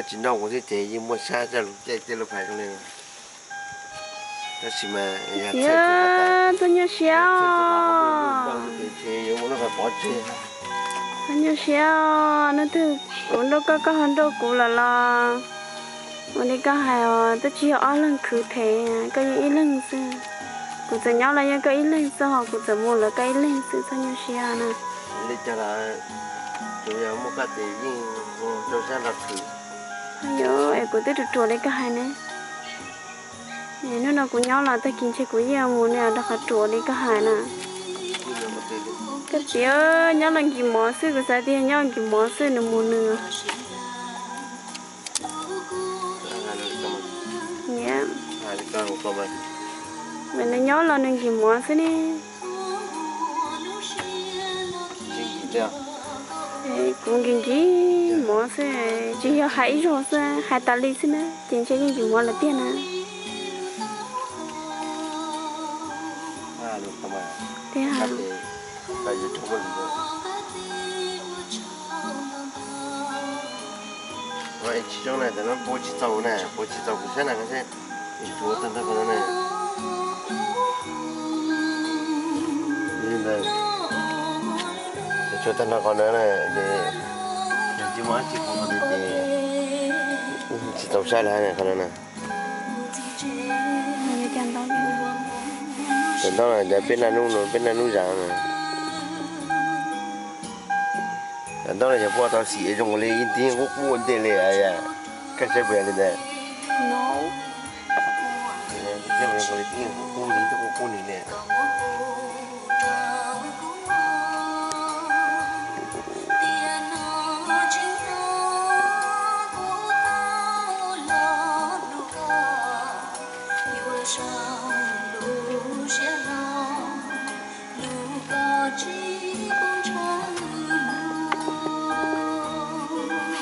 Tsis nrauj kuv thiab ces yeej muaj sab coj lug caij tej lub phais zoo li no. Tab sis mas txiv, txhob nyuaj siab. Txhob nyuaj siab, hnub twg kuv nrauj koj, koj ho nrauj kuv lawm los ua li koj hais os, twb tsis yog ob leeg khwv them, koj yeej ib leeg xwb. Kuv txawm nyob los yog koj ib leeg xwb, ho kuv txawm mus los koj ib leeg xwb, txhob nyuaj siab na. Li cas los tsuas yog muaj koj ces yeej rau sab nrog khwv. Yog es kuv twb ruam ruam li koj hais ne. Hnub no kuv nyob los tag kis ntshe kuv yeej mus ne, rau qhov ruam li koj hais na. Koj txiv, nyob los nkis mov xwb, kuv xav tias nyob nkis mov xwb nws mus nws. Mas nws nyob los nws nkis mov xwb ne. Kuv nkis nkis mov xwb, tsis yog hais ib zaug xwb, hais tas li xwb na, ces ntshe yeej nkis mov lawm tiag na. Tiag. Tsis txaus na, puas tsis txaus kuv saib na, koj saib, tsuav tag nrho qhov no na. Tsuav tag nrho qhov no na, ces tsis muaj dab tsi qhov no ces tsis txaus saib lawm qhov no na. Cov ntaub no ces peb naj nub no, peb naj nub zag no. Cov ntaub no yog puab tau xim zoo li ib tib qub qub ntej li, koj saib puas yog li ntawd? Qub qub li, qub qub li.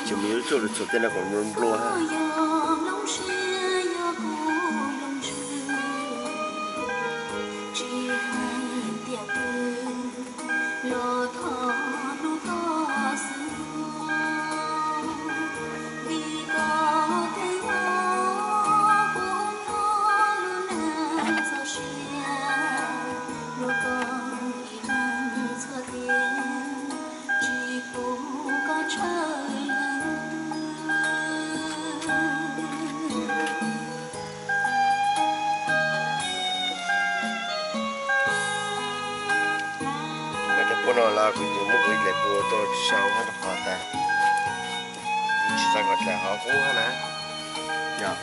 Tsis mus yuav tshuaj lug txhuam tej no kom nplua. Mas cov puab no los kuv tseem muab kuv ib daim pua tuaj sau nyob rau qhov tas, tsis xav kom dlaim hov qub na. Yog.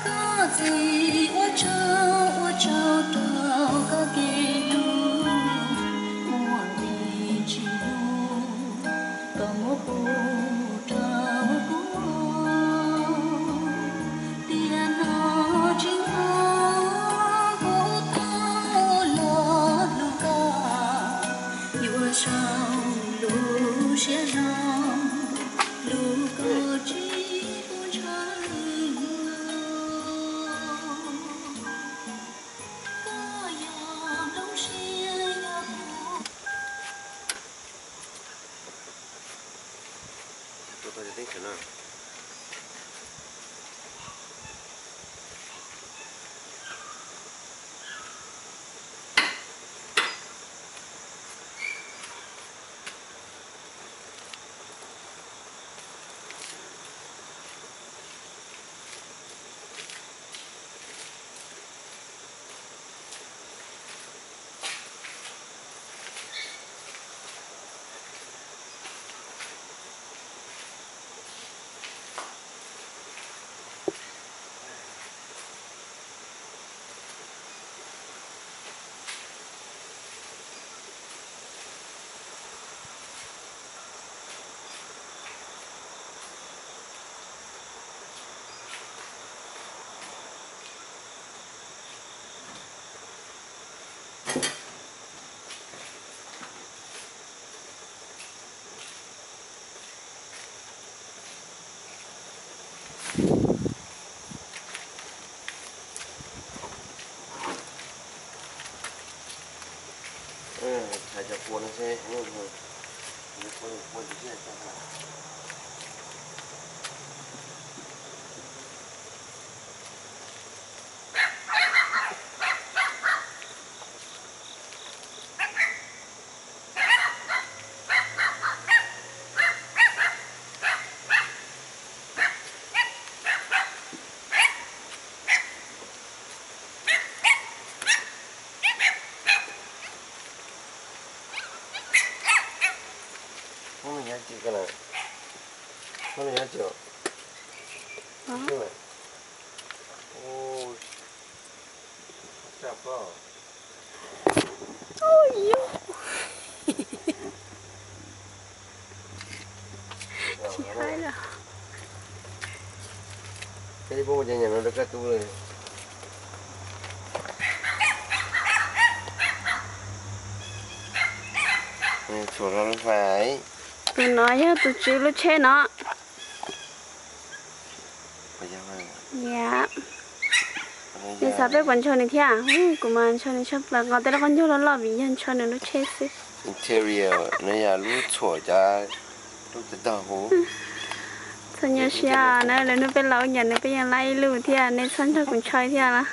Koj txiv ua tsaug ua tsaug rau koj kev hlub, muaj nqis tsis hlub koj muab pub rau kuv. Tiam no tsis nco kuv tau los hlub koj, yuav sau lub siab zoo hlub koj tsis pub ntshaw. Tshuav hlo lub fais. Tus no yog tus tswv lub tsheb no. Yam, nej xav peb puas ntshaw nws thiab? Kuv mas ntshaw nws tshaj plaws, nqos tej lub qab ncaug loj loj vim yog ntshaw nws lub tsheb xwb. Interior no yog lub tshuam cov lub tag tag huv. Txhob nyuaj siab na, lwm hnub peb los ua nyiam nws peb yeej laib ib lub thiab, nej txhob nrog kuv ntshaw thiab los.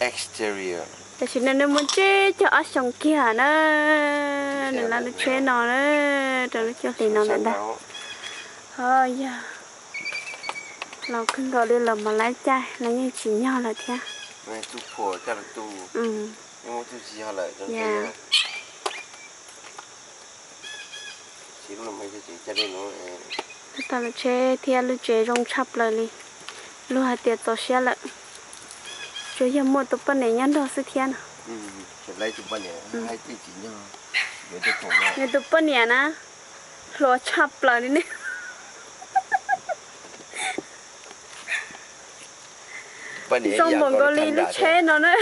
Exterior. Tam sim no nws muaj tsib caug ob xyoos kiag na. Nws lawv lub tsheb no na, rau lub cuaj hlis no ntawm ntag. Ho yog laus kawg nkaus li los mas lawv caij lawv yeej tsim nyog lawm thiab. Tau lub tsheb thiab lub tsev zoo tshaj plaws li, luag hais tias txaus siab lawm. Tsuas yog muaj tus poj niam nyob nrog xwb thiab no. Nws tus poj niam na, hluas tshaj plaws li ne. Zoo npaum nkaus li lub tsheb no na.